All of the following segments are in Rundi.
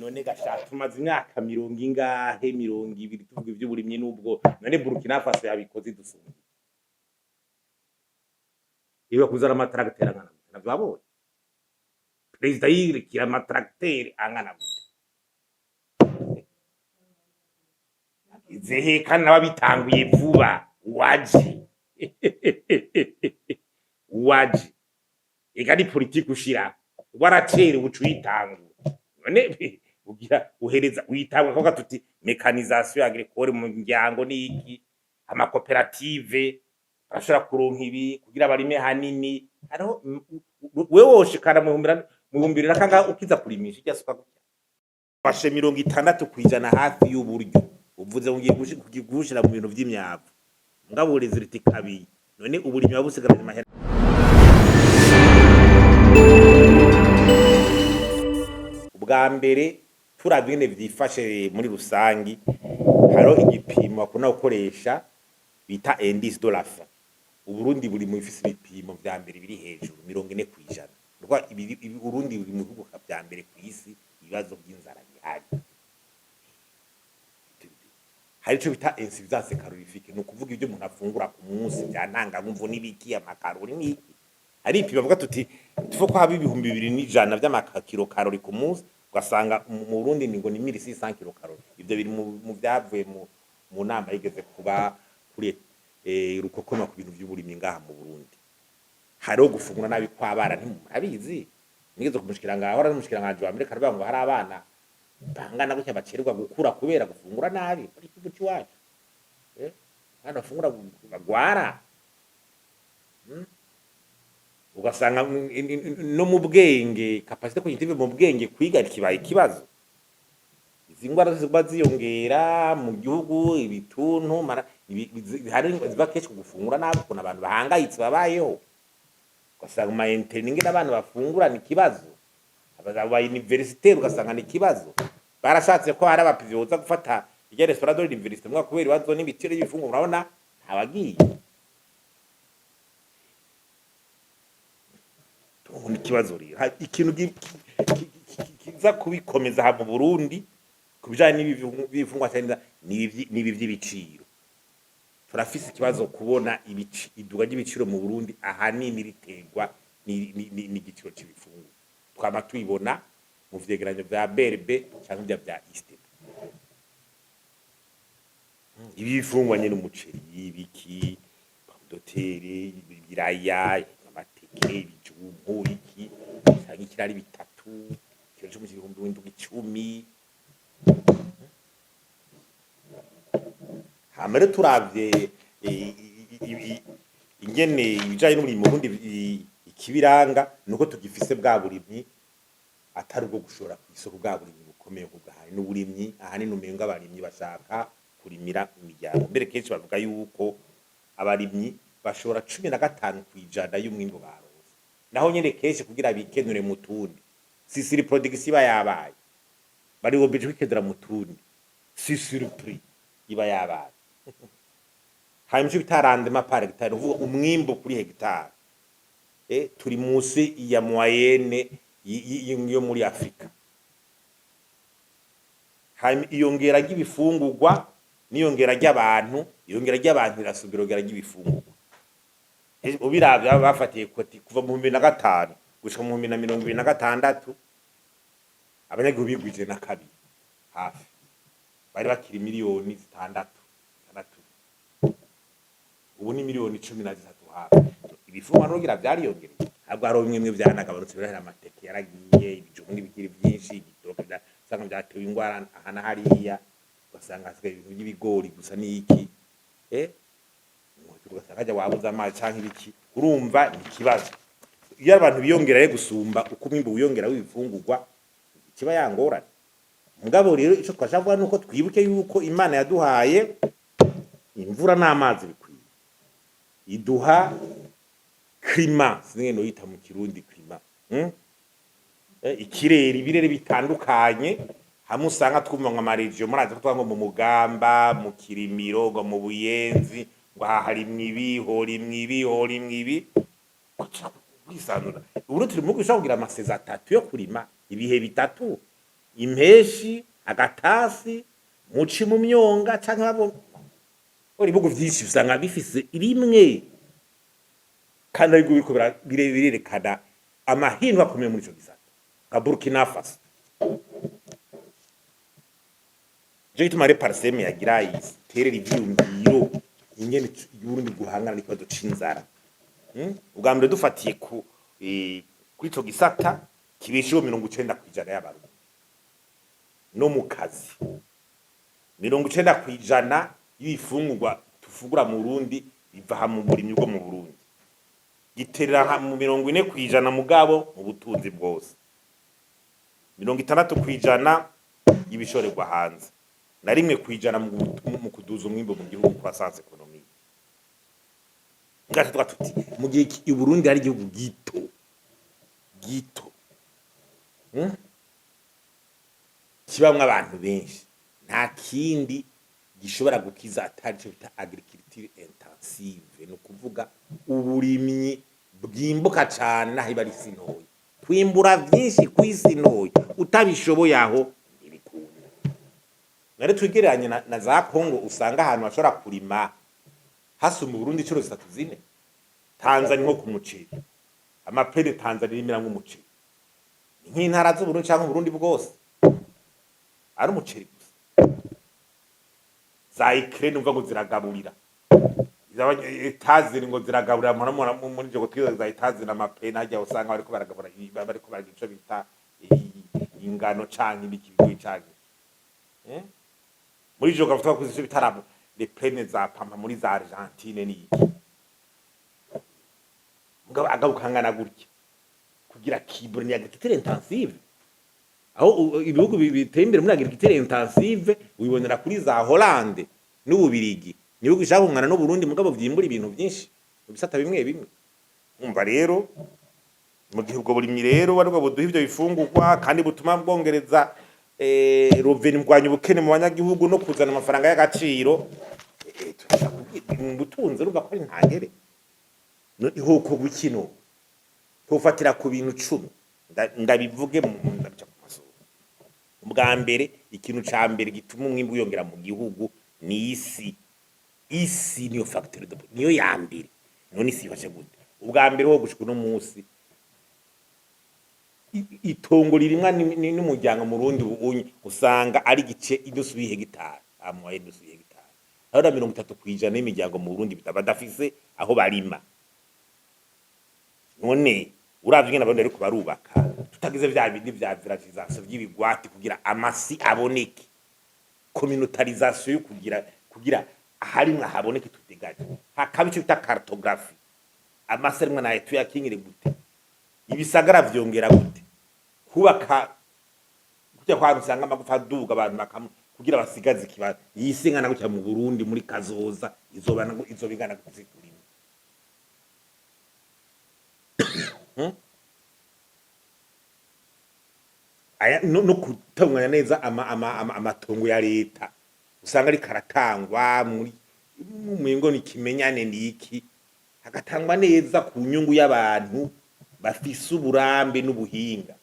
None gasha tumaze imyaka mirongo ingahe, 20, tuvuga ivy'uburimyi n'ubwo. None Burkina Faso yabikoze idusumba, iwe kuzana amatracteur angana gute? Navyo wabonye, perezida yirekira amatracteur angana gute? Zehe kandi nababitanguye vuba. Waje waje ega ni politiki ushira waracerewe, uca uyitangura. None ugira uhereza uyitangura kavuga tuti mécanisation agricole mu miryango niki, amakoperative arashobora kuronka ibi kugira barime hanini. Hariho wewe woshikana mu 2000 na kangahe ukiza kurimisha irya suka gutya? Fashe 60% hafi y'uburyo uvuze ngo ugiye gushira mu bintu vy'imyavu, mugabo résultat ikabiye. None uburimyi buba busigaranye amahera? Ubwa mbere, turavye ingene vyifashe muri rusangi, hariho igipimo bakunda gukoresha bita indice de la faim. Uburundi buri mu bifise ibipimo vya mbere biri hejuru, 40%. Nukuvuga Uburundi buri mu bihugu vya mbere kw'isi ibibazo vy'inzara bihari. Hari ico bita insuffisance calorifique, ni ukuvuga ibyo umuntu afungura ku munsi vya ntanganguvu n'ibiki, amakarori n'iki. Hari ipimo bavuga tuti tuvo ko haba 2100 vy'amakilocalories ku munsi, ugasanga mu Burundi ni ngo ni 1600 kilocalories. Ivyo biri mu vyavuye mu nama yigeze kuba kuri rukokoma ku bintu vy'uburimyi ngaha mu Burundi. Hariho gufungura nabi kw'abana, ntimurabizi? Nigeze kumushikiranganje, ahora n'umushikiranganje wa mbere, karavuga ngo hari abana bangana gutya bacererwa gukura kubera gufungura nabi muri igihugu c'iwacu. Abana bafungura bagwara. Ugasanga no mu bwenge, capacité cognitive mu bwenge, kwiga kibaye ikibazo. Izi ngwara zose ziguma ziyongera mu gihugu, ibituntu, hari ziva kenshi ku gufungura nabi, ukuntu abantu bahangayitse babayeho. Ugasanga mu ma internats ingene abana bafungura ni ikibazo, aba universitaire ugasanga ni ikibazo. Barashatse ko hari abaprivé boza gufata irya restaurant de l'université, mwa kubera ibibazo n'ibiciro by'ibifungurwa, urabona ntabagiye. Ni ikibazo rero. Ikintu kiza kubikomeza aha mu Burundi ku bijanye n'ibifungwa cyane n'ibi vy'ibiciro. Turafise ikibazo kubona iduga ry'ibiciro mu Burundi ahanini riterwa n'igiciro c'ibifungurwa. Twama tubibona mu vyegeranyo vya BRB canke vya ISTB. Ibi bifungwa nyene, umuceri, ibiki, pommes, ibiraya, amateke, ibijumbu, iki, usanga ikiro ari bitatu, ikiro c'umuceri 7,000, 10. Hama rero turavye ingene ibijanye n'uburimyi mu Burundi, ikibiranga nuko tugifise bwa burimyi atari ubwo gushora kw'isoko, bwa burimyi bukomeye nk'ubwahari n'uburimyi ahanini umenga abarimyi bashaka kurimira imiryango. Mbere kenshi bavuga yuko abarimyi bashora 15% y'umwimbu baronse, naho nyene kenshi kugira bikenure mu tundi. Si surproduction iba yabaye, bari obligé kwikenura mu tundi, si surplus iba yabaye. Hanyuma ico bita rendement par hectare, uvuga umwimbu kuri hegitari, turi musi ya moyenne yo muri Afrika. Hanyuma iyongera ry'ibifungurwa n'iyongera ry'abantu, iyongera ry'abantu rirasumba iyongera ry'ibifungurwa. Ubiravye baba bafatiye koti kuva mu 2005 gushika mu 2026, abanyagihugu bigwije na kabiri hafi, bari bakiri miliyoni 6 6, ubu ni miliyoni 13 hafi. Ibifungurwa nugira vyariyongereye, ntabwo hari bimwe bimwe vyanagabanutse, birahera, amateke yaragiye, ibijumbu n'ibikiri vyinshi, igitoke usanga vyatewe ingwara aha na hariya, ugasanga hasigaye ibintu by'ibigori gusa n'iki, ugasanga harya wabuze amazi canke ibiki. Urumva ni ikibazo iyo abantu biyongera rero gusumba uko umwimbu wiyongera w'ibifungurwa, kiba yangorane. Mugabo rero ico twashaka kuvuga nuko twibuke yuko Imana yaduhaye imvura n'amazi bikwiye, iduha climat, sinzi noyita mu Kirundi climat, Ikirere, ibirere bitandukanye. Hamwe usanga twumva ngo amarégions, murazi ko twa ngo mu Mugamba, mu Kirimiro, ngo mu Buyenzi, ngo aha harimwo ibi, horimwo ibi, horimwo ibi, kwisanzura. Ubu turi mu gushobora kugira amasaisons atatu yo kurima, ibihe bitatu. Impeshi, agatasi, muci mu myonga canke babo. Ibihugu vyinshi usanga bifise rimwe, kandi aribwo biriko birerekana amahirwe akomeye muri ico gisata, nka Burkina Faso. Nico gituma rero PARCEM yagira iterera ivyiyumviro ingene Uburundi guhangana n'ikibazo c'inzara. Ubwa mbere dufatiye ku kuri ico gisata kibesheho 90% y'Abarundi, no mu kazi 90% y'ibifungurwa tufungura mu Burundi biva aha mu burimyi bwo mu Burundi. Giterera nka mu 40%, mugabo mu butunzi bwose 60% y'ibishorerwa hanze, na 1% mu kuduza umwimbu mu gihugu, croissance économique. Ngaca tuba tuti mu gihe Uburundi ari igihugu gito gito, Kibamwo abantu benshi, nta kindi gishobora gukiza atari ico bita agriculture intensive, ni ukuvuga uburimyi bwimbuka cane naho iba ari isi ntoya, kwimbura vyinshi kw'isi ntoya. Utabishoboye aho ntibikunda. Nare twegereranye na za Kongo, usanga ahantu bashobora kurima hasumba Uburundi incuro zitatu, zine. Tanzania nko ku muceri, amapere Tanzania irimira nk'umuceri, ni nk'intara z'Uburundi canke Uburundi bwose ari umuceri gusa. Za Ukraine umva ngo ziragaburira Etazini, ngo ziragaburira mura muri ivyo twiza za Etazini amapene harya, usanga bariko baragabura, bariko baragira ico bita ingano canke ibiki bigoyi canke muri ivyo gavuga ko ico bita les plaines za Pampa muri za Argentine ni iki. Mugabo agabukangana gutya kugira kibure ni agriculture intensive. Aho ibihugu biteye imbere muri agriculture intensive wibonera kuri za Hollande n'Ububirigi, nibihugu bishaka kungana n'Uburundi, mugabo vyimbura ibintu vyinshi mu bisata bimwe bimwe. Umva rero, mu gihe ubwo burimyi rero aribwo buduha ivyo bifungurwa kandi butuma bwongereza revenu, kurwanya ubukene mu banyagihugu no kuzana amafaranga y'agaciro, turashaka mu butunzi, urumva ko ari ntangere. Hokorwa ikino tufatira ku bintu 10. Ndabivuge ndabica ku masoko. Ubwa mbere, ikintu ca mbere gituma umwimbu wiyongera mu gihugu ni isi. Isi niyo facteur de, niyo ya mbere. None isi ifashe gute? Ubwa mbere ho, gushika uno munsi itongo ririmwa n'umuryango mu Burundi ubunye usanga ari igice inusu y'ihegitari, amuwaye inusu y'ihegitari. Aho na 30% y'imiryango mu Burundi badafise aho barima. None uravye ingene abarundi bariko barubaka, tutagize vya bindi vya villagisation vy'ibigwati kugira amasi aboneke, communautarisation yo kugira aharimwe haboneke, tudegaje, hakaba ico bita cartographie, amasi arimwe nayo tuyakingire gute, ibisagara vyongera gute, kubaka kujya kwa usanga amagufa aduga, abantu bakamu kugira basigaze ikibanza. Iyi si ingana gutya mu Burundi muri kazoza izoba izoba ingana gute turimo? Aya no gutunganya neza amatongo ya leta usanga ariko aratangwa muri umengo ni kimenyane niki, agatangwa neza ku nyungu y'abantu bafise uburambe n'ubuhinga.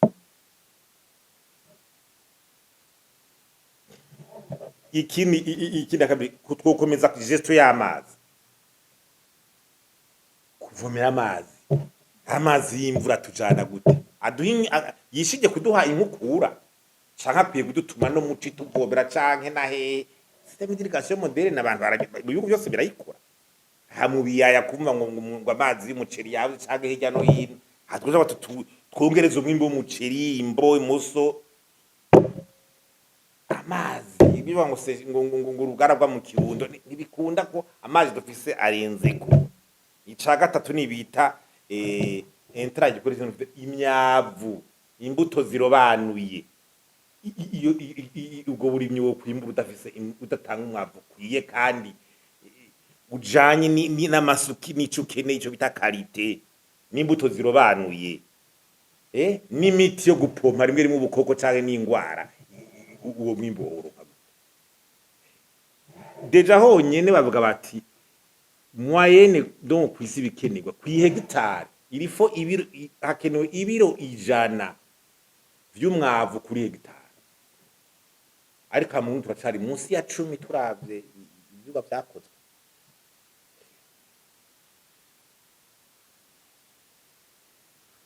Ikindi ikindi kabiri, twokomeza gestion y'amazi, kuvomera amazi, amazi y'imvura tujana gute, aduha yishije kuduha inkukura canke akwiye kudutuma no muci tuvomera canke na hehe. Système d'irrigation moderne abantu mu bihugu byose birayikora. Ha mu biyaya kumva ngo amazi y'umuceri yabuze canke hirya no hino, hatwuza twongereza umwimbu w'umuceri, imbo imoso amazi biba ngo se ngo urugara mu Kirundo ntibikunda ko amazi dufise arenzeko. Ica gatatu ni bita intrant gikoresha imyavu, imbuto zirobanuye. Iyo ubwo burimyi wo kwimbura udafise udatanga umwavu ukwiye kandi ujanye n'amasuki n'ico ukeneye, ico bita qualité, n'imbuto zirobanuye, n'imiti yo gupompa rimwe rimwe ubukoko canke n'ingwara, uwo mwimbu woroka déjà honyene. Bavuga bati moyenne donc kwisi bikenerwa kwi hegitari irifo ibiro, hakenewe ibiro 100 vy'umwavu kuri hegitari. Ariko aha mu Burundi turacari munsi ya 10 turavye ivyigwa vyakozwe.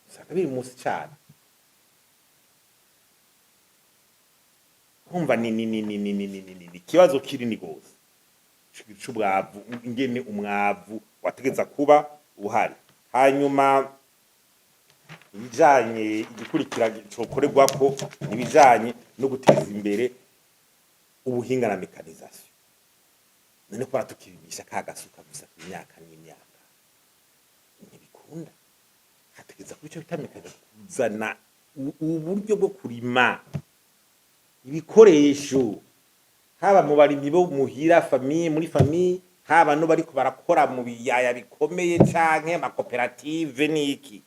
Usanga biri munsi cane. Kumva ni ikibazo kinini gose c'umwavu, ingene umwavu wategeza kuba uhari. Hanyuma ibijanye igikurikira cokorerwako ibijanye no guteza imbere ubuhinga na mécanisation. None ko batukirimisha ka gasuka gusa ku myaka n'imyaka, ntibikunda. Hategeza kuba ico bita mécanisation, kuzana uburyo bwo kurima, ibikoresho, haba mu barimyi bo muhira, famille muri famille, haba no bariko barakora mu biyaya bikomeye canke amakoperative n'iki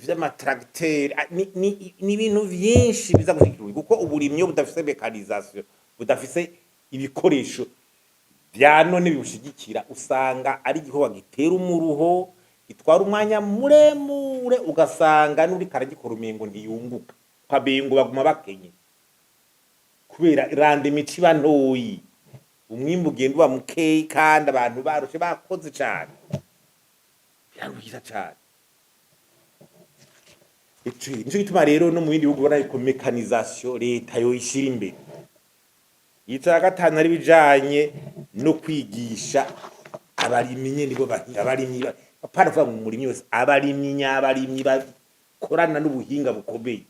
vy'amatracteur, ni ibintu vyinshi biza gushigikira, kuko uburimyi iyo budafise mécanisation, budafise ibikoresho vya none bibushigikira, usanga ari igikorwa gitera umuruho, gitwara umwanya muremure, ugasanga n'uriko aragikora umengo ntiyunguka, ukamengo baguma bakenye kubera randa imico iba ntoyi, umwimbu ugenda uba mukeyi kandi abantu barushe bakoze cane. Biraruhira cane. Ico nico gituma rero no mu bindi bihugu ubona yuko mécanisation leta yoyishira imbere. Ica gatanu ari bijanye no kwigisha abarimyi nyene bo bahinga, abarimyi apana kuvuga ngo umurimyi wese, abarimyi nyabarimyi bakorana n'ubuhinga bukomeye.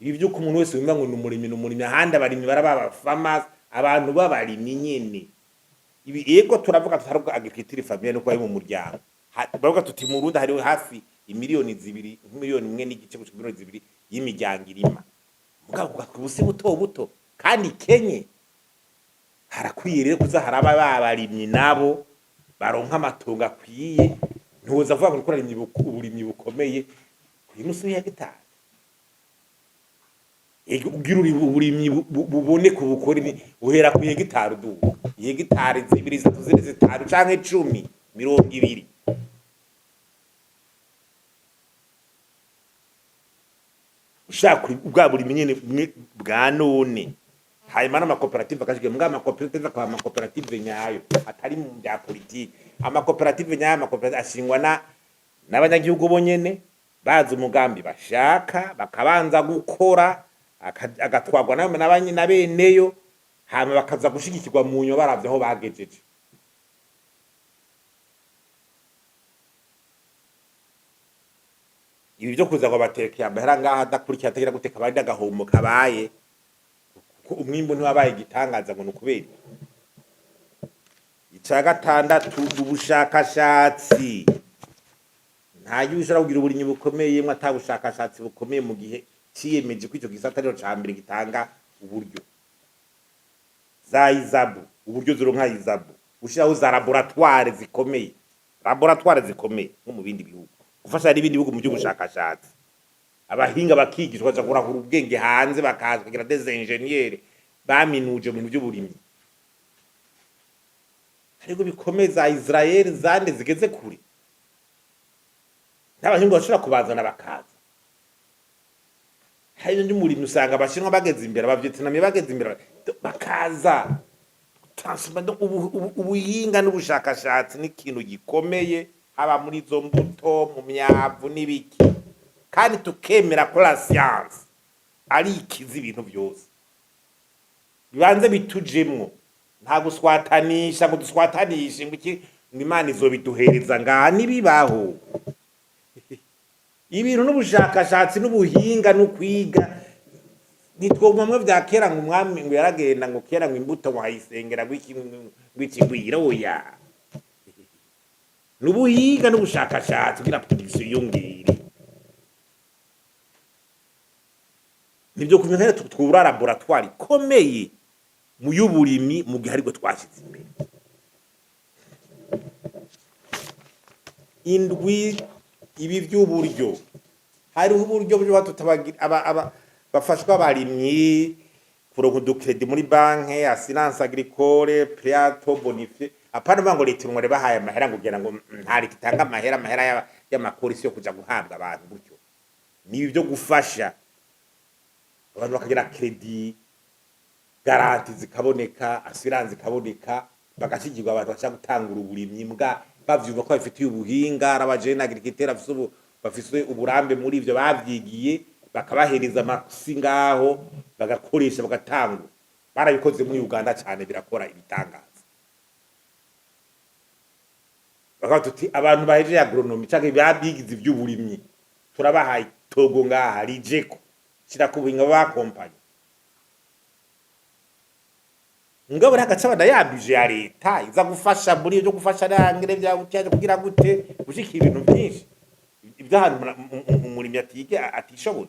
Ibi vy'uko umuntu wese yumva ngo ni umurimyi, ni umurimyi, ahandi abarimyi baraba aba farmers, abantu b'abarimyi nyene. Ibi yego turavuga tutaruga agriculture familiale no kuba mu muryango. Baravuga tuti mu Burundi hariho hafi imiliyoni 2, 1.5 miliyoni gushika 2 miliyoni y'imiryango irima, mugabo ubusi buto buto kandi kenye. Harakwiye rero kuza haraba babarimyi nabo baronka amatongo akwiye. Ntiwoza avuga ngo uriko urarimya uburimyi bukomeye kw'inusu ya hegitari. Ego, ugira uri uburimyi buboneka ubukore uhera ku hegitari uduga ihegitari 2, 3, 4, 5 canke 10, 20. Ushaka bwa burimyi nyene bumwe bwa none. Hanyuma n'amakoperative akashika, mbwa amakoperative akaba amakoperative nyayo atari mu bya politiki, amakoperative nyayo, amakoperative ashingwa na n'abanyagihugu bonyene bazi umugambi bashaka, bakabanza gukora, agatwarwa na beneyo, hanyuma bakaza gushigikirwa mu nyuma baravye aho bagejeje. Ibi vyo kuza ngo batekeye amahera ngaha adakurikira, atagira guteka abandi, agahombo kabaye kuko umwimbu ntiwabaye igitangaza ngo ni ukubera iki. Ica gatandatu, ubushakashatsi. Nta gihugu ushobora kugira uburimyi bukomeye mwo ata bushakashatsi bukomeye, mu gihe ciyemeje ko ico gisata arico ca mbere gitanga uburyo. Za ISABU, uburyo zironka ISABU, gushiraho za laboratoire zikomeye, laboratoire zikomeye nko mu bindi bihugu, gufasha n'ibindi bihugu mu by'ubushakashatsi, abahinga bakigishwa, baja kurahura ubwenge hanze, bakaza kugira des ingénieurs baminuje mu bintu by'uburimyi. Ariko bikomeye za Israel zande zigeze kure, n'abahinga bashobora kubazana bakaza. Hari n'umurimyi usanga abashinwa bageze imbere, abavietnamie bageze imbere, bakaza. Ubuhinga n'ubushakashatsi ni ikintu gikomeye, haba muri izo mbuto, mu myavu n'ibiki, kandi tukemera ko la science ari ikiza ibintu byose. Bibanze bitujemwo, nta guswatanisha ngo duswatanishe ngo iki, ngo Imana izobiduhereza ngaha, ntibibaho. Ibintu n'ubushakashatsi n'ubuhinga n'ukwiga, ntitwoguma vya kera ngo umwami ngo yaragenda ngo kera ngo imbuto wayisengera ngo iki ngo iki ngwira. Oya, n'ubuhinga n'ubushakashatsi kugira production yiyongere. Nibyo kumenya twubura laboratoire ikomeye mu y'uburimyi mu gihe aribwo twashyize imbere. Indwi, ibi by'uburyo. Hariho uburyo bwo tutabagira aba bafashwa abarimyi kuronka uducrédit muri banke, assurance agricole, prêt à taux bonifié. Apana uvuga ngo leta ngo bahaye amahera ngo kugira ngo nta leta itanga amahera, amahera y'amakorisi yo kuja guhabwa abantu gutyo. Ni ibi byo gufasha abantu bakagira crédit. Garanties zikaboneka, assurance ikaboneka, bagashigirwa abantu bashaka gutangura uburimyi mbwa bavyumva ko babifitiye ubuhinga, ari aba jeunes agriculteurs bafise ubu bafise uburambe muri ivyo bavyigiye, bakabahereza amasi ngaho bagakoresha, bagatangura. Barabikoze muri Uganda cane, birakora ibitangaza. Bakavuga tuti abantu bahejeje agronomie canke babigize ivy'uburimyi, turabahaye itogo ngaha rijeko, shirako ubuhinga bakompanye. Mugabo rero hagaca bana ya budget ya leta iza gufasha muri ibyo, gufasha rangire bya gutya kugira gute gushika ibintu byinshi iby'ahantu umurimyi atige atishoboye.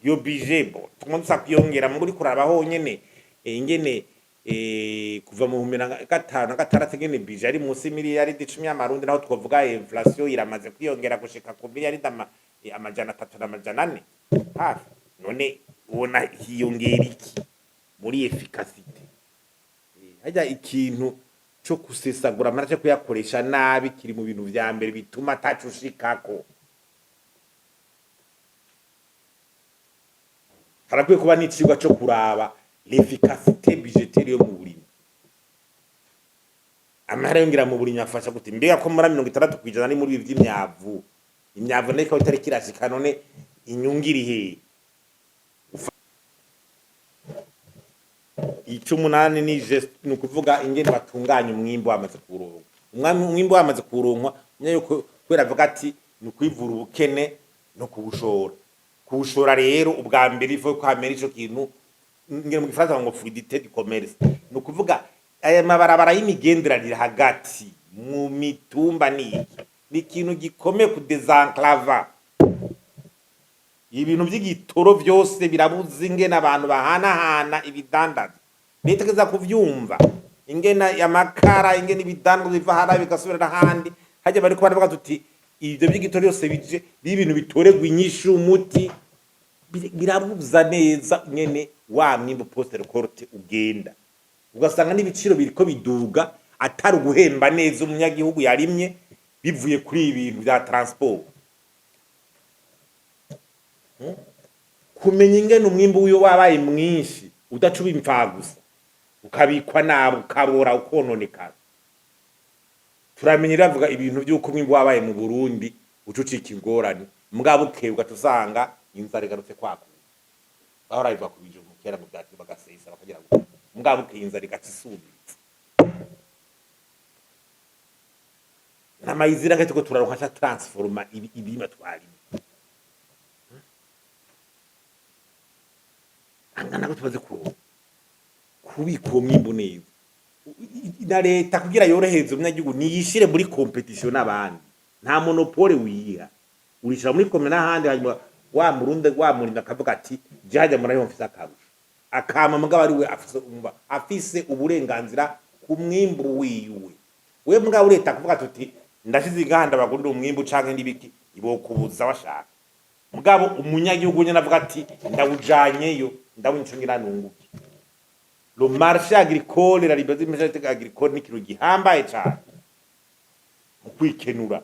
Iyo budget bo tugomba dusa kuyongera muri kuraba honyene ingene kuva mu 2005 na 6 ingene budget ari munsi miliyaridi 10 y'amarundi, naho twovuga inflation iramaze kwiyongera gushika ku miliyaridi 300 na 400 hafi. None ubona hiyongera iki muri efficacité? Harya ikintu co gusesagura amara co kuyakoresha nabi kiri mu bintu vya mbere bituma ataco ushikako. Harakwiye kuba n'icigwa co kuraba l'efficacité budgétaire yo mu burimyi. Amahera yongera mu burimyi afasha gute? Mbega ko muri 60% ni muri ibi vy'imyavu, imyavu nayo ikaba itariko irashika, none inyungu iri hehe? Icumunani ni ni ukuvuga ingene batunganya umwimbu wamaze kuwuronka. Umwimbu wamaze kuwuronkwa, yuko kubera avuga ati ni ukwivura ubukene no kuwushora. Kuwushora rero, ubwa mbere ifu ko hamera ico kintu ngene mu gifaransa ngo fluidité du commerce, ni ukuvuga aya mabarabara y'imigenderanire hagati mu mitumba. Ni iki? Ni ikintu gikomeye ku désenclaver ibintu by'igitoro vyose. Birabuze ingene abantu bahanahana ibidandazwa. Nitegeza kuvyumva ingene amakara, ingene ibidandazwa biva hariya bigasubira n'ahandi. Hajya bariko baravuga tuti ivyo by'igitoro byose bije b'ibintu bitoregwa inyishu, umuti. Birabuza neza ingene wa mwimbu post-récolte ugenda, ugasanga n'ibiciro biriko biduga, atari uguhemba neza umunyagihugu yarimye, bivuye kuri ibi bintu vya transport. Kumenya ingene umwimbu wiwe wabaye mwinshi udaca uba impfagusa, ukabikwa nabi, ukabora, ukononekara. Turamenye ravuga ibintu vy'uko umwimbu wabaye mu Burundi uca ucika ingorane, mugabo bukeye ugaca usanga inzara igarutse kwakura. Bahora biva ku bijumbu kera mu vyatsi bagasesa bakagira ngo, mugabo bukeye inzara igaca isubitse. N'amayizira nke turiko turaronka ca transforma ibirima twarimye angana ko tumaze kuronka kubika uwo mwimbu neza. Na leta kugira yorohereze umunyagihugu niyishire muri compétition n'abandi. Nta monopole wiha, urishira muri kome n'ahandi, hanyuma wa murundi wa murimyi akavuga ati je hajya muri mfise akarusho akama, mugabo ari we afise, umva, afise uburenganzira ku mwimbu wiwe. We mugabo leta kuvuga tuti ndashize inganda bagurira umwimbu canke n'ibiki, ibokubuza bashaka. Mugabo umunyagihugu nyene avuga ati ndawujanyeyo, ndabona ico ngira nunguke. Le marché agricole, la liberté du marché agricole ni ikintu gihambaye cane mu kwikenura,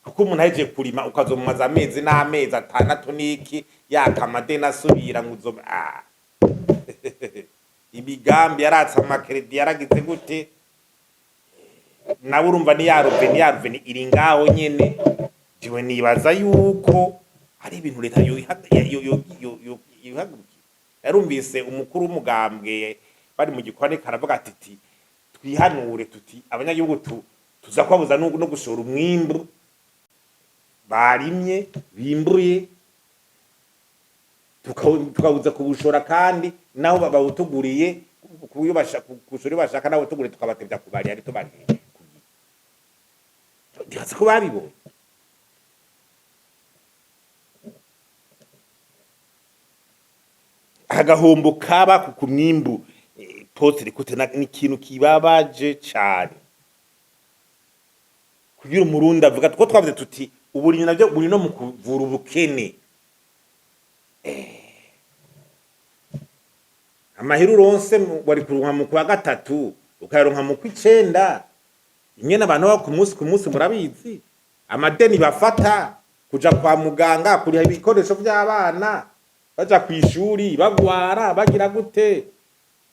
kuko umuntu ahejeje kurima ukazomumaza amezi n'amezi 6 n'iki yaka amadeni asubira ngo uzo imigambi yaratse ama crédits yaragize gute, nawe urumva ni ya revenu, ya revenu iri ngaho nyene. Jewe nibaza yuko ari ibintu leta yohagurukira. Yarumvise umukuru w'umugambwe bari mu gikorane karavuga ati twihanure tuti abanyagihugu tuza kubabuza no gushora umwimbu barimye bimbuye, tukabuza kubushora, kandi naho bawutuguriye kuyo bashaka gushora iyo bashaka, naho tuguriye tukabatevya kubariya ari tubariye. Ndibaza ko babibonye. Agahombo kaba ku mwimbu post-récolte ni ikintu kibabaje cane kugira umurundi avuga two twavuze tuti uburimyi navyo buri no mu kuvura ubukene. Amahera uronse wari kuronka mu kwa gatatu ukayaronka mu kw'icenda, ingene abantu baba ku munsi ku munsi murabizi, amadeni bafata, kuja kwa muganga, kuriha ibikoresho vy'abana. Baja kw'ishuri bagwara, bagira gute?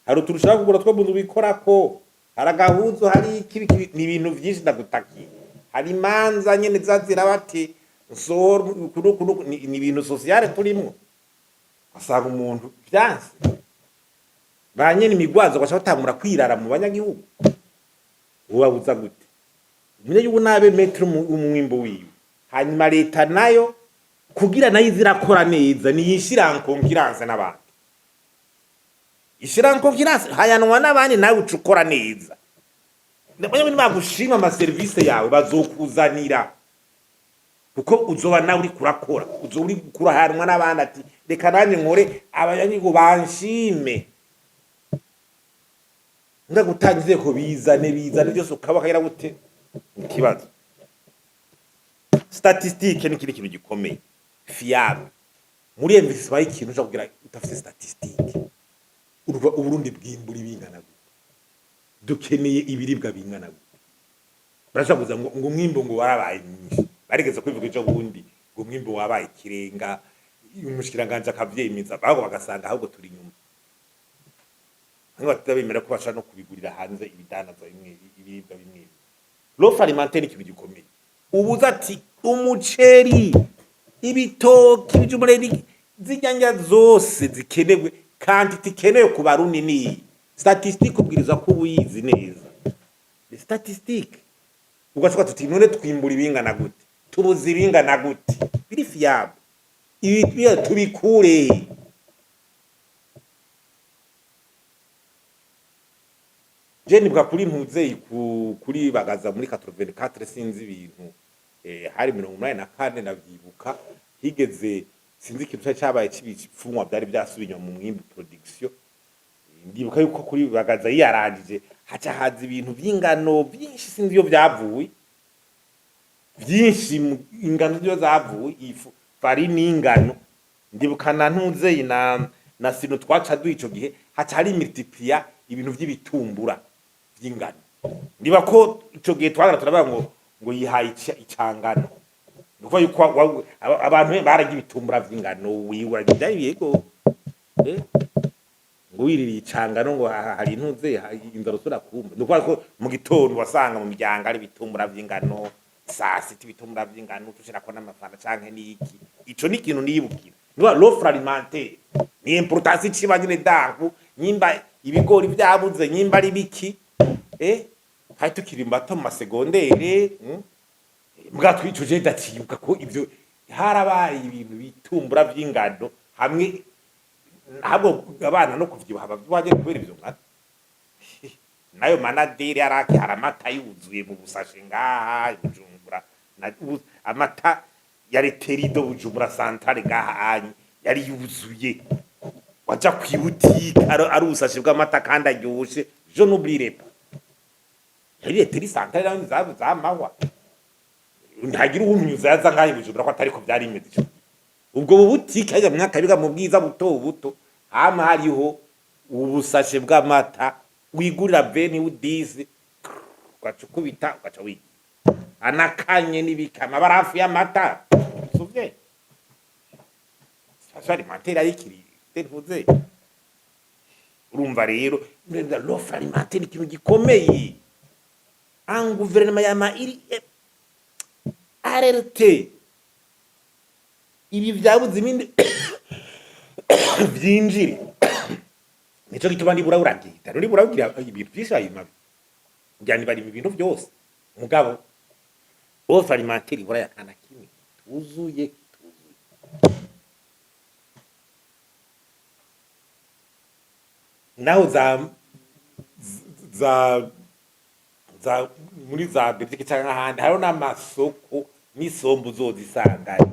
Hari utuntu ushaka kugura two mu bikorako, hari agahuzu, hari iki iki, ni ibintu vyinshi ndagutakiye. Hari imanza nyene zazira bati nsohora uku n'uku n'uku, ni ibintu sociale turimwo. Asanga umuntu vyanse, ba nyene imigwazo baca batangura kwirara mu banyagihugu. Ubabuza gute? Umunyagihugu nabe maître umwimbo wiwe, hanyuma leta nayo kugira nayo izirakora neza, niyishira en concurrence n'abandi, ishira en concurrence, hayanwa n'abandi, nawe uca ukora neza. Abanyagihugu nibagushima amaserivisi yawe, bazokuzanira, kuko uzoba nawe uriko urakora, uzoba uri kurahanwa n'abandi, ati reka nanjye nkore abanyagihugu banshime. Nga gutanga inzego, bizane bizane byose, ukaba kagira gute? Ikibazo statistique ni ikindi kintu gikomeye fiable muri investissement y'ikintu ushobora kugira udafite statistique. Urumva Uburundi bwimbura ibingana gute? Dukeneye ibiribwa bingana gute? Barashobora kuza ngo umwimbu ngo warabaye mwinshi, barigeze kwivuga ejo bundi ngo umwimbu wabaye ikirenga, umushikiranganji akavyemeza, ahubwo bagasanga ahubwo turi inyuma. Bamwe batabemera ko bashobora no kubigurira hanze ibidandazwa bimwe, ibiribwa bimwe. L'offre alimentaire ni ikintu gikomeye. Ubuza ati umuceri, ibitoki, ibijumbu, zirya ndya zose zikenewe, quantité ikenewe ku Barundi niyi. Statistique ubwiriza ko ubuyizi neza, statistique ugashoka tuti none twimbura ibingana gute, tubuze ibingana gute, biri fiable, ibi tubikure. Je nibuka kuri ntuzeyi kuri Bagaza muri 84, sinzi ibintu, hari 84 ndavyibuka, higeze sinzi ikintu cari cabaye c'ibipfunwa vyari vyasubiye inyuma mu mwimbu, production. Ndibuka yuko kuri Bagaza yiyarangije, haca haza ibintu vy'ingano vyinshi, sinzi iyo vyavuye, vyinshi ingano niyo zavuye, ifu farini y'ingano. Ndibuka na ntuzeyi na sino twaca duha ico gihe, haca hari multiplier ibintu vy'ibitumbura vy'ingano. Ndiba ko ico gihe twagara turavuga ngo yihaye icangano, ni ukuvuga yuko abantu bararya ibitumbura vy'ingano, wiwe vyari yego, ngo wiririye icangano ngo hari intuze inzara usubira kumva. Ni ukuvuga ko mu gitondo wasanga mu miryango ari ibitumbura vy'ingano, saa sita ibitumbura vy'ingano, tushirako n'amafanta canke n'iki. Ico ni ikintu niyibukira. Niba l'offre alimentaire ni importance iciba nyene danku, nyimba ibigori vyabuze, nyimba ari biki, hari tukiri bato mu masegondere, mbwa twicuje ndacibuka ko ivyo harabaye ibintu bitumbura vy'ingano hamwe, ntabwo abana no kuvyibuha bavyibuha nyene kubera ivyo ngano. Nayo manaderi yaraki, hari amata yuzuye mu busashe ngaha i Bujumbura, amata ya Laiterie de Bujumbura Centrale ngaha anyi yari yuzuye, waja kw'ibutike ari ubusashe bw'amata kandi aryoshe. Je n'oublierai pas, yari Laiterie Centrale nayo zamahwa, ntagira uwumyuza yaza ngaha i Bujumbura ko atariko vyari bimeze ico gihe. Ubwo bubutike hajya mu myaka biga mu bwiza buto buto, hama hariho ubusashe bw'amata wigurira 20 udisi, ugaca ukubita, ugaca wiga anakanye n'ibikama barafu y'amata suvye. Situation alimentaire arikiri ntuze. Urumva rero l'offre alimentaire ni ikintu gikomeye. Un gouvernement yama iri alerte, ibi vyabuze ibindi vyinjire. Nico gituma nibura uragenda nibura ugira ibintu vyinshi, ayima ngira barima ibintu vyose, mugabo l'offre alimentaire ibura yakana kimwe tuzuye tuzuye. Naho za muri za Belgique canke ahandi hariho n'amasoko n'isombe uzozisangayo.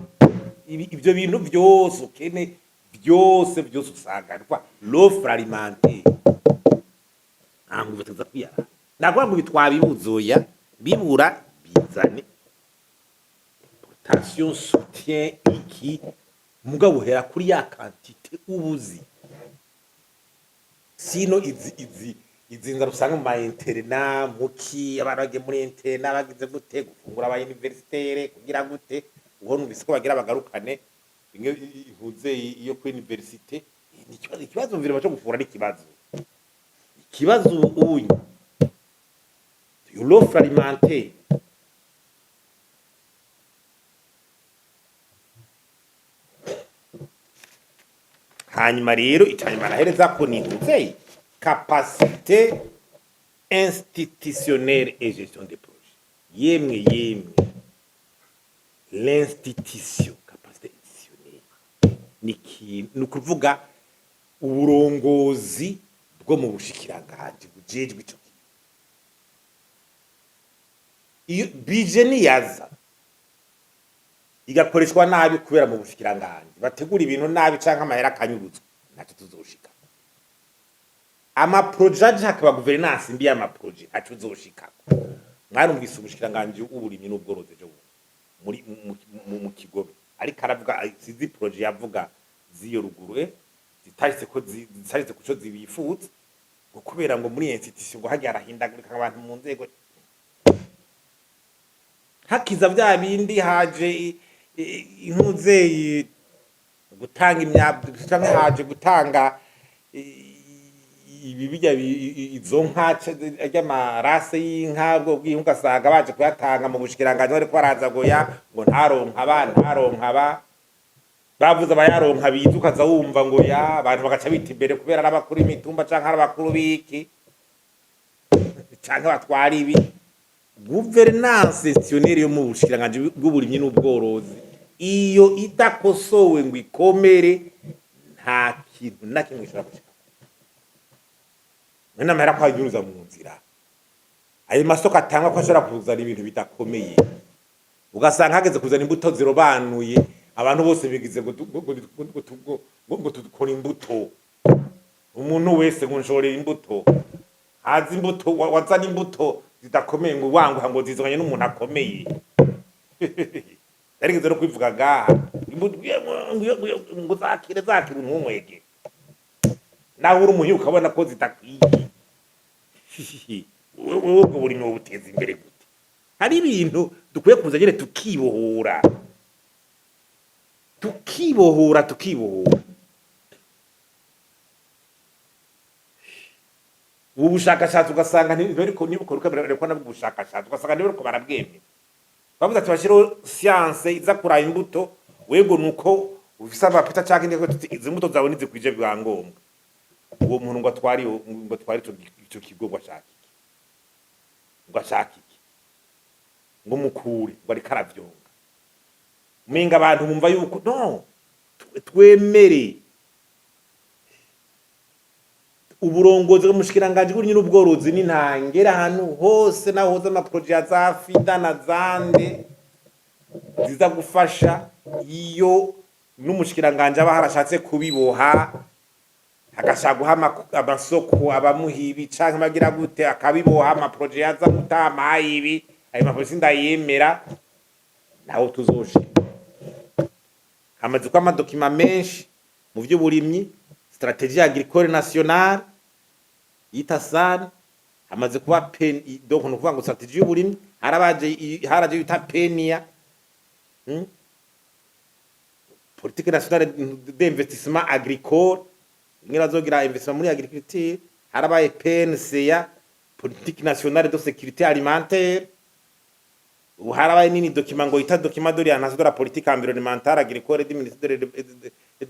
Ivyo bintu vyose ukene vyose vyose usanga kwa l'offre alimentaire ntabwo biteza kwiyara. Ndavuga ngo ibi twabibuzoya bibura, bizane importation, soutien iki, mugabo uhera kuri ya quantité ubuzi. Sino izi nzara usanga mu ma internats, muki abana bagiye muri internat bagize gute, gufungura aba universitaire kugira gute, uwo numvise ko bagira bagarukane. Imwe ihuze iyo kuri université ni ikibazo. Ikibazo mvirema cyo gufungura ni ikibazo. Ikibazo ubunye l'offre alimentaire, hanyuma rero icanyuma nahereza ko ni ntuze capacité institutionnelle et gestion des projets. Yemwe yemwe, l'institution, capacité institutionnelle ni ikintu, ni ukuvuga uburongozi bwo mu bushikiranganji bujejwe ico kintu. Iyo budget niyaza igakoreshwa nabi kubera mu bushikiranganji bategura ibintu nabi canke amahera akanyuruzwa, ntacyo tuzoshika. Amaproje aje hakaba gouvernance mbi y'amaproje, ntaco uzoshikako. Mwarumvise umushikiranganji w'uburimyi n'ubworozi ejo bundi muri mu Kigobe ariko aravuga, sizi projet yavuga z'iyo ruguru, zitahise ko zitahise kuco zibifuza, ngo kubera ngo muri institution ngo hagiye harahindagurika abantu mu nzego, hakiza vya bindi haje intuzeyi gutanga imyabu canke haje gutanga ibi bijya izo nka ry'amarase y'inka bwo bw'inka, ugasanga baje kuyatanga mu bushikiranganji bariko baraza ngo ya ngo ntaronka ba ntaronka ba bavuze abayaronka biza, ukaza wumva ngo ya abantu bagaca bita imbere kubera ari abakuru b'imitumba canke ari abakuru b'iki canke batwara ibi. Gouvernance institutionnelle yo mu bushikiranganji bw'uburimyi n'ubworozi iyo idakosowe ngo ikomere, nta kintu na kimwe gishobora gushika. Mwene amahera ko anyuruza mu nzira, ayo masoko atangwa ko ashobora kuzana ibintu bidakomeye, ugasanga hageze kuzana imbuto zirobanuye, abantu bose bigize ngo dukora imbuto, umuntu wese ngo nshorera imbuto, haza imbuto wazana imbuto zidakomeye ngo wanguha ngo zizanye n'umuntu akomeye. Yarigeze no kwivuga ngaha imbuto ngo zakire zakire ntunywege, nawe uri umuhinga ukabona ko zidakwiye. Wowe ubwo burimyi buteza imbere gute? Hari ibintu dukwiye kuza nyene tukibohora, tukibohora, tukibohora. Ubu bushakashatsi ugasanga ntibariko nibukoruka bariko nabwo ubushakashatsi ugasanga ntibariko barabwemera. Bavuze ati bashireho science iza kuraba imbuto, wego nuko ufise amapita canke indi tuti izi mbuto zawe ntizikwije byangombwa. Uwo muntu ngo atware ngo atware ico kigo ngo ashaka iki, ngo ashaka iki, ngo mukure ngo ariko aravyonga, umenga abantu bumva yuko no twemere uburongozi bw'umushikiranganji bw'uburimyi n'ubworozi n'intangere ahantu hose naho hoze amaproje ya za FIDA na zande ziza gufasha, iyo n'umushikiranganji aba harashatse kubiboha, agashaka guha amasoko abamuha ibi canke bagira gute, akabiboha amaproje yaza gutama ibi, ayo maproje sindayemera, naho tuzoshika. Hamaze kuba amadokima menshi mu vy'uburimyi, stratégie agricole nationale yita SAN, hamaze kuba pen, donc ni ukuvuga ngo stratégie y'uburimyi harabaje haraje yita PNIA, Politique nationale d'investissement agricole, imwe bazogira investissement muri agriculture, harabaye PNCA, politique nationale de sécurité alimentaire, ubu harabaye nini document ngo yita document d'orientation de la politique environnementale agricole du ministère de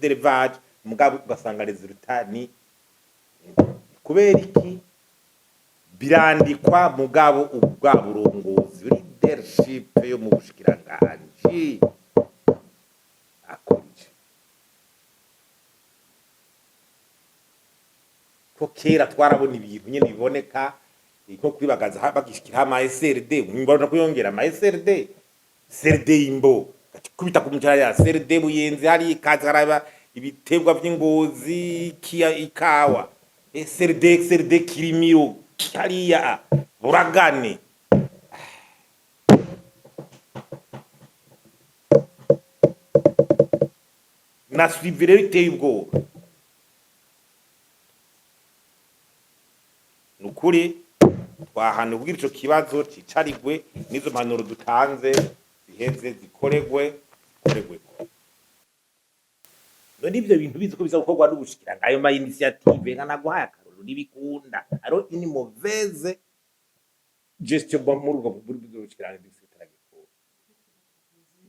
l'élevage. Mugabo ugasanga résultat ni kubera iki birandikwa, mugabo ubwa burongozi, leadership yo mu bushikiranganji akora iki? Ko kera twarabona ibintu nyene biboneka nko kwibagaza bagishikira ama SRD, mbona kuyongera ama SRD, SRD Imbo kubita ku mucara ya SRD Buyenzi, hari ikaza haraba ibitebwa vy'ingozi kia ikawa SRD, SRD Kirimiro hariya Buragane. Na suivi rero iteye ubwoba. Nukuri twahana kugira ico kibazo cicarigwe, n'izo mpanuro dutanze ziheze zikoregwe zikoregweko. None ivyo bintu bizi ko biza gukorwa n'ubushikiranga, ayo ma initiative nka naguhaye akarorero, ntibikunda. Hariho une mauvaise gestion muri ubwo bushikiranga bw'igisagara.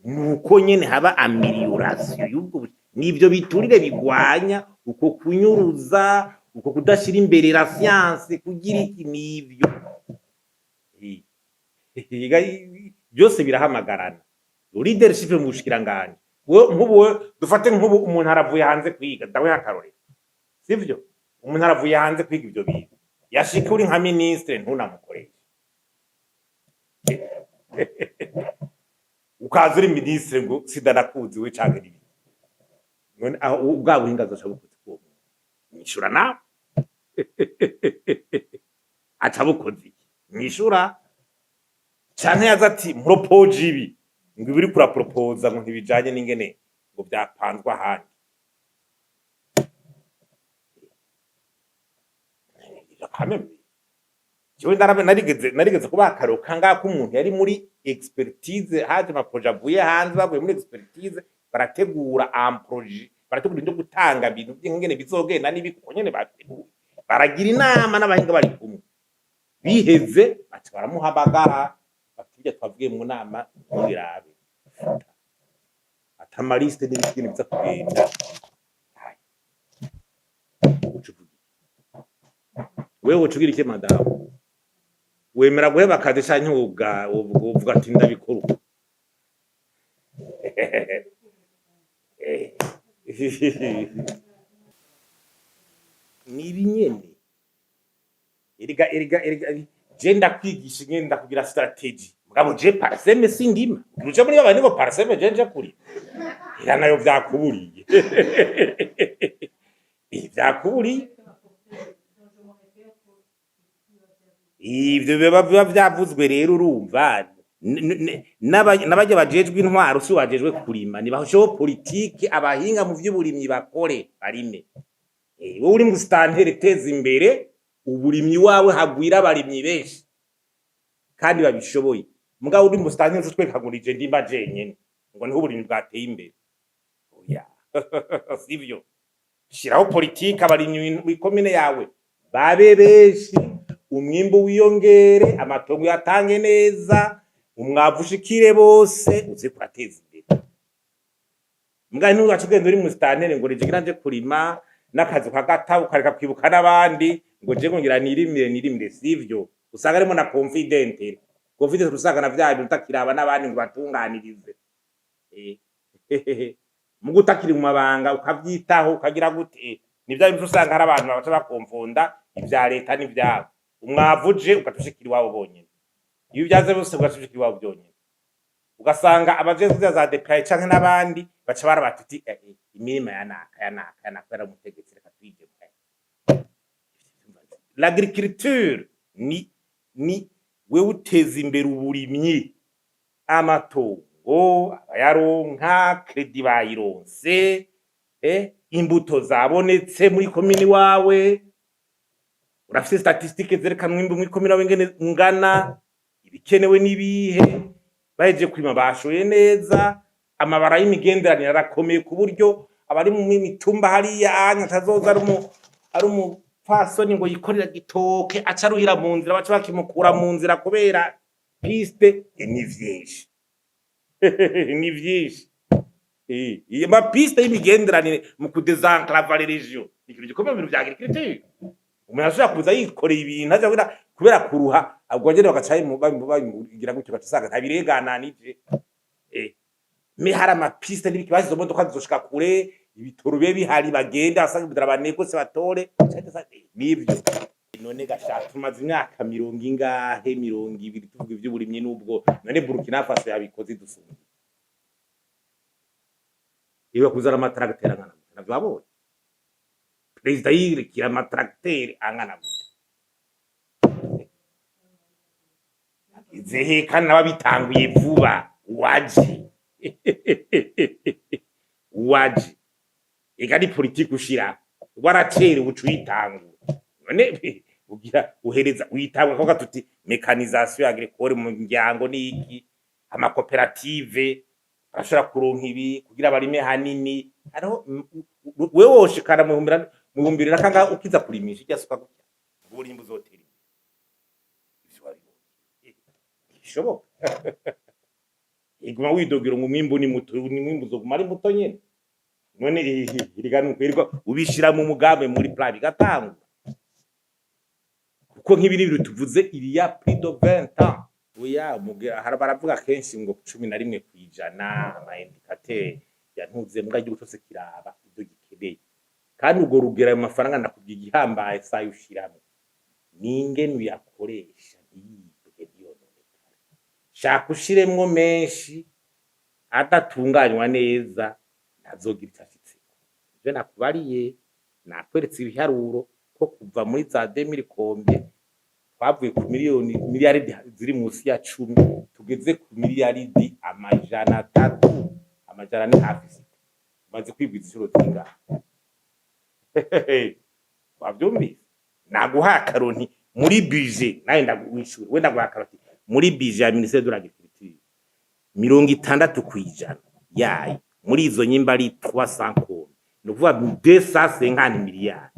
Nuko nyene haba amélioration y'ubwo nivyo biturire bigwanya uko kunyuruza, uko kudashira imbere la science, kugira iki, nivyo. Byose birahamagarana. Leadership mu bushikiranganje, nk'ubu dufate nk'ubu umuntu aravuye hanze kwiga, ndawe akarorero, sivyo? Umuntu aravuye hanze kwiga ivyo bintu, yashika uri nka ministre ntunamukoreshe, ukaza uri ministre ngo sindanakuzi we canke n'ibindi. None aho bwa buhinga azoca bukoze kuwo muntu? Mwishura nawe, aca bukoze iki? Mwishura. Canke yaza ati mpropoje ibi, ngo ibiri kurapropoza ngo ntibijanye n'ingene ngo vyapanzwe ahandi. Kameme jewe narigeze kuba akaroka ngako umuntu yari muri expertise, haje ama projets avuye hanze, bavuye muri expertise barategura un projet, barategura ibyo gutanga ibintu by'ingene bizogenda n'ibi, kuko nyene bateguye, baragira inama n'abahinga bari kumwe. Biheze baca baramuhamagara bati: "Ibyo twavugiye mu nama ntubirabe ata ma listes n'ibindi biza kugenda." Hai. Uca uvuga iki? Wewe uca ugira iki, madamu? Wemera guheba akazi canke uvuga ati ndabikora uko? Nibi nyene. Erega je ndakwigisha ingene ndakugira stratégie, mugabo je PARCEM sindima. Uje muri babandi ngo PARCEM je nje kuri era nayo vyakuburiye. Vyakuburiye ivyo biba vyavuzwe. Rero urumva n'abarya bajejwe intwaro, si bajejwe kurima, nibasheho politike, abahinga mu vy'uburimyi bakore, barime. Wowe uri mu stantere, teza imbere uburimyi wawe, hagwira abarimyi benshi kandi babishoboye. Mugabo uri mu stantere utwereka ngo nije ndimba jenyene, ngo niho uburimyi bwateye imbere, oya, sivyo. Shiraho politike, abarimyi mw'ikomine yawe babe benshi, umwimbu wiyongere, amatongo yatange neza, umwavu ushikire bose, uze kurateza imbere. Mbwa ntugace ugenda uri mu stantere ngo nije ngira nje kurima n'akazi ukagata, ukareka kwibuka n'abandi, ngo je ngo ngira nirimire, nirimire, sivyo. Usanga harimo na confidente confidence, usanga na vya bintu utakiraba n'abandi ngo batunganirize. Mugu utakiri mu mabanga ukavyitaho ukagira gute, ni vya bintu usanga hari abantu baca bakomfonda ivya leta n'ivyabo. Umwavu uje ugaca ushikira iwabo bonyene, iyo ivyaze bose ugaca ushikira iwabo byonyene, ugasanga abajejwe za DPAE canke n'abandi baca barabata uti: "Imirima ya naka, ya naka, ya naka yaramutegetse, reka tuyige." L'agriculture ni wewe uteza imbere uburimyi, amatongo abayaronka crédit bayironse, imbuto zabonetse muri komini wawe, urafise statistiques zerekana umwimbu muri komini wawe ingene ungana, ibikenewe n'ibihe, bahejeje kurima bashoye neza, amabara y'imigenderanire arakomeye ku buryo abari mu mitumba hariya anya atazoza ari umupfasoni ngo yikorera gitoke aca aruhira mu nzira, baca bakimukura mu nzira kubera piste. Ni vyinshi, ni vyinshi. Iyo ma pistes y'imigenderanire mu kudesenclaver les régions ni ikintu gikomeye mu bintu vya agriculture. Umuntu ashobora kuza yikoreye ibintu aja kubera kuruha, ubwo nyene bagaca babimugira gutyo, gaca usanga ntabirengananije. Mais hari ama pistes n'ibiki, basize imodoka zizoshika kure, ibitoro bibe bihari, bagende basanga ibitoro, banegose batore nivyo. None gasha tumaze imyaka mirongo ingahe, 20 tuvuga ivy'uburimyi n'ubwo. None Burkina Faso yabikoze idusumba, iwe kuzana ama tracteurs angana gute? Navyo wabonye perezida yirikira ama tracteurs angana gute? Zehe kandi n'ababitanguye vuba waje waje. Ega ni politiki ushira waracerewe, uca uyitangura. None ugira uhereza uyitangura kavuga tuti mécanisation agricole mu miryango niki, amakoperative arashobora kuronka ibi kugira barime hanini. Hariho Wewe woshikana mu 2000 na kangahe ukiza kurimisha irya suka gutya, uburimyi buzotera imbere? Ivyo wabibonye ntibishoboka. Iguma widogera ngo umwimbu ni muto, umwimbu uzoguma ari muto nyene. None iriga nuko ubishira mu mugambi, muri plan, bigatangura, kuko nk'ibi ni ibintu tuvuze il y a plus de 20 ans. Oya, hari baravuga kenshi ngo 11%, ama indicateurs yantuze, mbwa igihugu cyose kiraba ibyo gikeneye. Kandi urwo rugero, ayo mafaranga nakubwiye, igihambaye sayo ushiramwo ningene uyakoresha ntiyibwe, ntiyononekare. Shaka ushiremwo menshi adatunganywa neza, ntazogira ico ashitseko. Ivyo nakubariye, nakweretse ibiharuro ko kuva muri za 2000 combien twavuye ku miliyoni miliyaridi ziri munsi ya 10, tugeze ku miliyaridi 300, 400 hafi sita. Maze kwigwiza inshuro zingahe? Wavyumvise? Naguha akaroni muri budget, nawe ndaguwishura, we ndaguha akaroni muri budget ya ministère de l'Agriculture, 60% yayo muri izo nyimba ari 300 combien, ni ukuvuga 250 miliyari,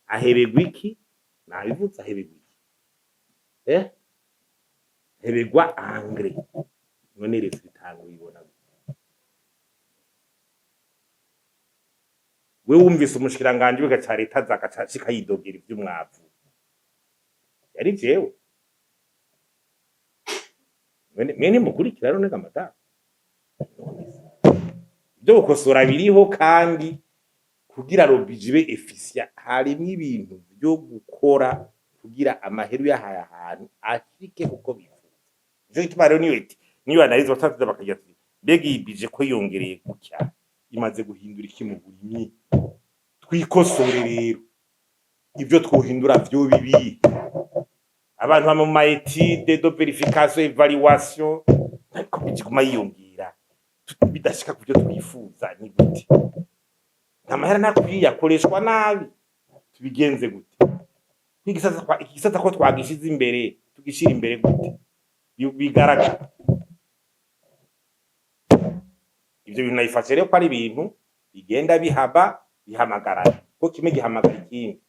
ahebegwa iki? Nabivutse, ahebegwa iki? Hebegwa engrais. None rero bitanga uyibona gute? We wumvise umushikiranganji w'iga leta aza agaca yidogera ivy'umwavu? Yari jewe mwe ntimukurikira none ga madamu? None se, ibyo gukosora biriho, kandi kugira le budget ibe efficient harimwo ibintu vyo gukora kugira amahera uyahaye ahantu ashike kuko bifuza. Nico gituma rero niyo iti niyo analyse batavuze bakagira ati: mbega iyi budget ko yongereye gutya, imaze guhindura iki mu burimyi? Twikosore rero, ibyo twohindura vyo bibi. Abantu bama mu ma étude de vérification, évaluation, ariko biguma yiyongera bidashika ku byo twifuza. Ni gute? Amahera ntakwiye, akoreshwa nabi. Tubigenze gute? Igisata ko twagishize imbere, tugishira imbere gute? Bigaragara ivyo bintu nabifashe rero ko ari ibintu bigenda bihaba bihamagarana, ko kimwe gihamagara ikindi.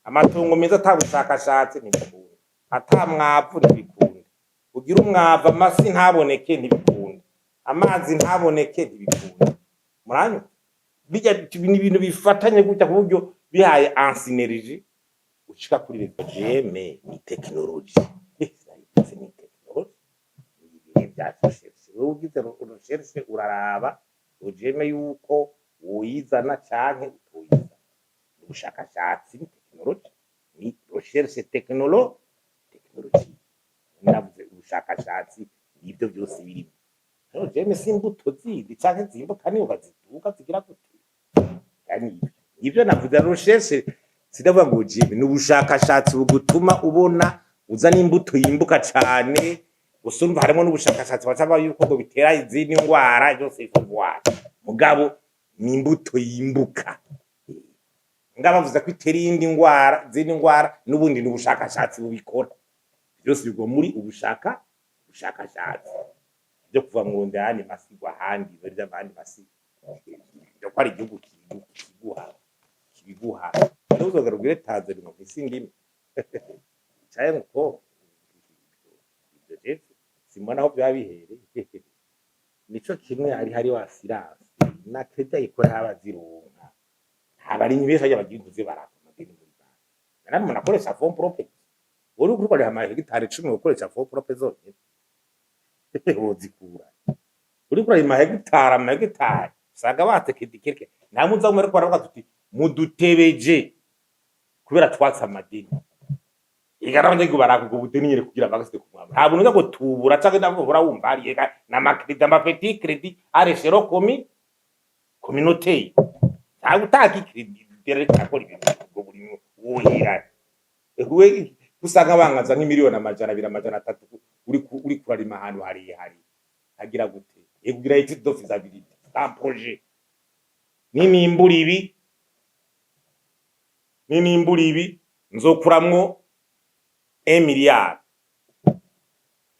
Amatongo meza ata bushakashatsi ntibikunda, ata mwavu ntibikunda, ugira umwavu amasi ntaboneke ntibikunda, amazi ntaboneke ntibikunda. Muranyumva? Bijya ni ibintu bifatanye gutya ku buryo bihaye en synergie ushika kuri leta. OGM ni technologie, ni technologie, ni ibihe bya recherche. Wewe ugize recherche uraraba OGM yuko woyizana canke utoyizana. Ubushakashatsi ni technologie, ni recherche technologie. Navuze ubushakashatsi, nibyo byose birimo. OGM si imbuto zindi canke zimbuka niyo baziduka zigira gute? Yani ibyo navuze recherche, sinavuga ngo OGM ni ubushakashatsi bugutuma ubona uzana imbuto yimbuka cane. Gusa urumva harimo n'ubushakashatsi bacaba yuko ngo bitera izindi ndwara, byose bivugwa, mugabo ni imbuto yimbuka. Nga bavuze ko itera iyindi ndwara, izindi ndwara, n'ubundi ni ubushakashatsi bubikora. Byose bigwa muri ubushakashatsi byo kuva mu nda yandi masigwa ahandi bari abandi masi byo ko ari igihugu kibiguha. Rero uzogera ubwire Tanzania ngo isi ndimo canke ngo ivyo jewe simbona aho byaba bihereye. Nico kimwe ari hari assurance na crédit ayikora abazironka abarimyi benshi bajya bagira intuze baraka amadeni muri banki. Namwe umuntu akoresha fonds propres, uri gukorera ama hegitari 10, ukoresha fonds propres zonyene wozikura? Uri kurarima hegitari, amahegitari, usanga batse crédit quelque. Namwe uza muriko baravuga tuti mudutebeje kubera twatse amadeni. Ega n'abanyagihugu baraka ubwo budeni nyene kugira bagasite ku mwamba. Nta buntu uza ngo tubura canke nabwo uhora wumva hari ega n'ama crédits, ama petits crédits à l'échelle communautaire. Ntabwo utaka i crédit rero akora ibintu ubwo burimwo wohira we usanga bangaza nk'imiliyoni 200, 300, uri kurarima ahantu harehare hagira gute? Kugira étude de faisabilité, c'est un projet. Ninimbura ibi, ninimbura ibi, nzokuramwo 1 milliard.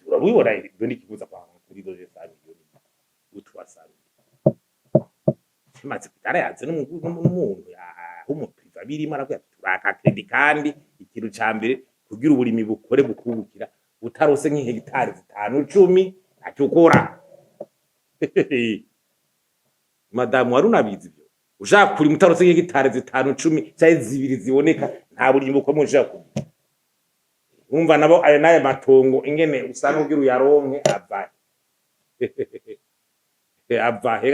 Urabibona, ibyo ni ikibuza kwa kuri 200 millions ou 300 millions. Bimaze byarayaze n'umuntu w'umu privé birimo, aravuga ati turaka crédit. Kandi ikintu ca mbere kugira uburimi bukore bukubukira, utarose nk'ihegitari 5, 10, ntacyo ukora. Madamu, wari unabizi ibyo? Ushaka kurima utarose nk'ihegitari 5, 10 canke 2 ziboneka, nta burimyi bukomeye ushaka kugira. Wumva nabo ayo n'ayo matongo ingene usanga kugira uyaronke ava ava he?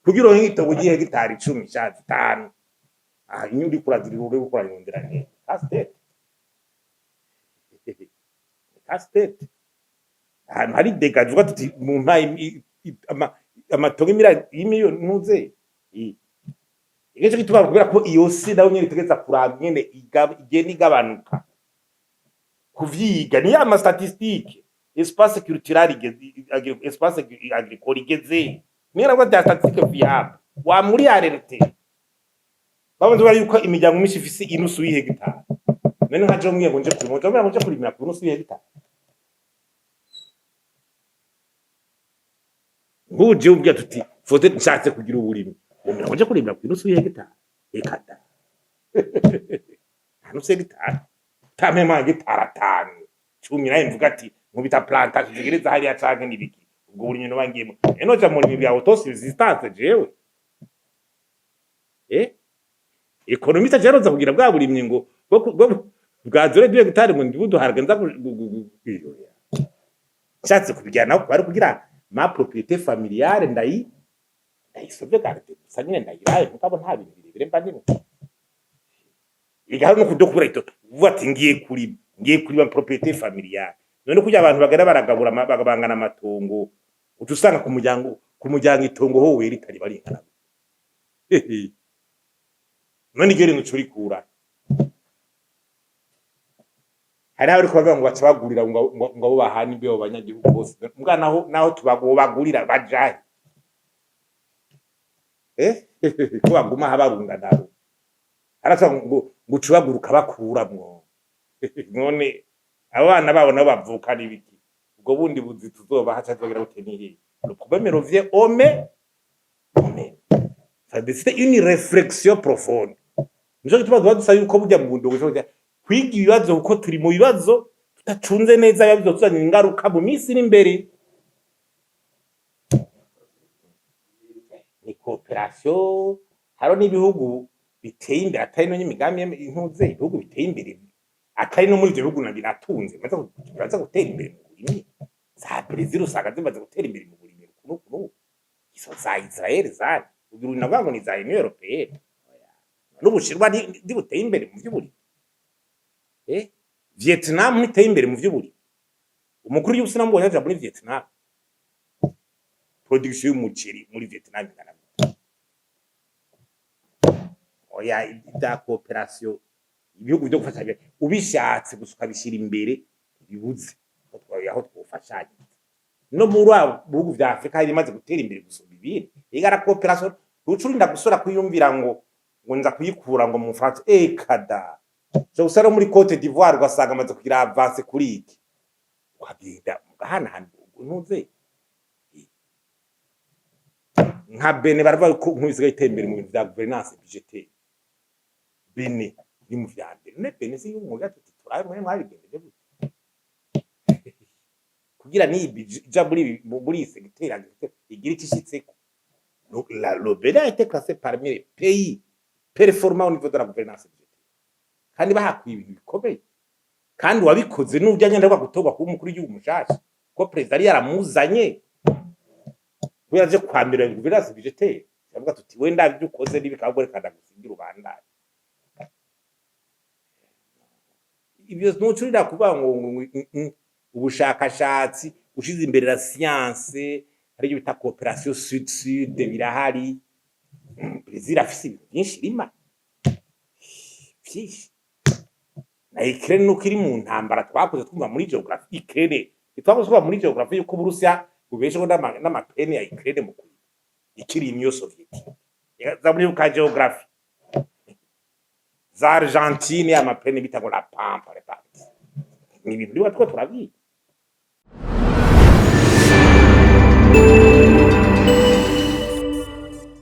Kugira uronke itongo ry'ihegitari 10 sha 5, aha iyo uriko urazirira, uriko urarondera neza, casse-tête, casse-tête. Ahantu hari dégâts uvuga tuti mu mpaye amatongo y'imiliyoni ntuze igice gituma, kubera ko iyo si nayo nyene itegereza kuraba ingene igenda igabanuka, kuvyiga ni ya ma statistique. Espace culturel igeze, espace agricole igeze, niyo nabwo bya statistique fiable wa muri alerte. Babonye bari yuko imiryango myinshi ifise inusu y'ihegitari. None nka je mwiye ngo nje kurima, nje ngo nje kurimira ku nusu y'ihegitari? Nk'ubu jewe ubwira tuti fote nshatse kugira uburimi, womera ngo nje kurimira ku nusu y'ihegitari? Reka da, nta nusu y'hegitari utampema hegitari 5, 10, nawe mvuga ati nkubita plantation zigereza hariya canke n'ibiki. Ubwo burimyi noba ngiyemo enoja mu burimyi bya autosubsistance. Jewe économiste jeroza kugira bwa burimyi ngo bwo bwa 0,2 hegitari, ngo ndibuduharage nza nshatse kubigira naho bari kugira ma propriété familiale ndayi sauvegarde gusa nyine, ndayiraye, mugabo nta bintu birebire mba ndimo. Igahari no kudokura ito uvuga ati ngiye kurima, ngiye kurima propriété familiale. None kugira abantu bagenda baragabura bagabangana amatongo, uca usanga ku muryango itongo ho wera itari baringana. None iryo rintu urikura? Hari aho ariko bavuga ngo baca bagurira ngo abo bahana imbeho banyagihugu bose. Mbwa naho tubagurira bajahe? Ko baguma habarunga nabo arasa ngo ucubaguruka bakuramwo. None abo bana babo nabo bavukana ibiki? Ubwo bundi buzi tuzobaha tuzogira gute? Nihe le problème revient au même au même. Ça nécessite une réflexion profonde. Nico gituma tuba dusaba yuko burya mu ndongo burya kwiga ibibazo, kuko turi mu bibazo tudacunze neza biba bizotuzanira ingaruka mu minsi iri imbere. Ni coopération. Hariho n'ibihugu biteye imbere atari no n'imigambi intuze, ibihugu biteye imbere atari no muri ivyo bihugu na binatunze bimaze gutera imbere mu burimyi. Za Brazil usanga zimaze gutera imbere mu burimyi kunu kunu, izo za Israel zari ugira navuga ngo ni za Union Européenne. N'Ubushinwa ntibuteye imbere mu vy'uburimyi? Vietnam ntiteye imbere mu vy'uburimyi? Umukuru w'igihugu sinamubonye aja muri Vietnam. Production y'umuceri muri Vietnam ingana gute? Oya, ibya coopération, ibihugu byo gufashanya, ubishatse gusa ukabishyira imbere ntibibuze aho twofashanya. No muri abo bihugu vya Afrika hari bimaze gutera imbere gusumba ibindi. Igara coopération ntucurinda gusubira kwiyumvira ngo nza kuyikura ngo mu France. Kada so gusa no muri Cote d'Ivoire ugasanga amaze kugira avance kuri iki, ukagenda mugahanahana ntuze. Nka Benin baravuga ko nk'ibisigaye itera imbere mu bintu vya gouvernance budgétaire. Benin iri mu vya mbere. None Benin si y'umwuga tuti turabe mwe mwabigendeje gute kugira niyi budget ija muri iyi secteur agricole igira icyo ishitseko? Donc, le Bénin a été classé parmi les pays performants au niveau de la gouvernance budgétaire. Kandi bahakuye ibintu bikomeye. Kandi uwabikoze n'urya nyene aheruka gutorwa kuba umukuru w'igihugu mushasha, ko perezida yari yaramuzanye kubera aje kwamira gouvernance budgétaire. Turavuga tuti wenda ibyo ukoze n'ibikaba, reka ndagusigira ubandanye. Ibyo ntucurira kuvuga ngo ubushakashatsi ushize imbere la science, hari ibyo bita coopération sud sud birahari. Brazil afise ibintu byinshi irima vyinshi, na Ukraine nuko iri mu ntambara. Twakuze twumva muri geography Ukraine, twakuze twumva muri geography yuko Uburusiya bubesheho n'amapene ya Ukraine mu kurima, ikiri Union Soviétique. Za muri ka geography za Argentine, amapene bita ngo la pampa, le pampa, ni ibintu biba two turabyiga.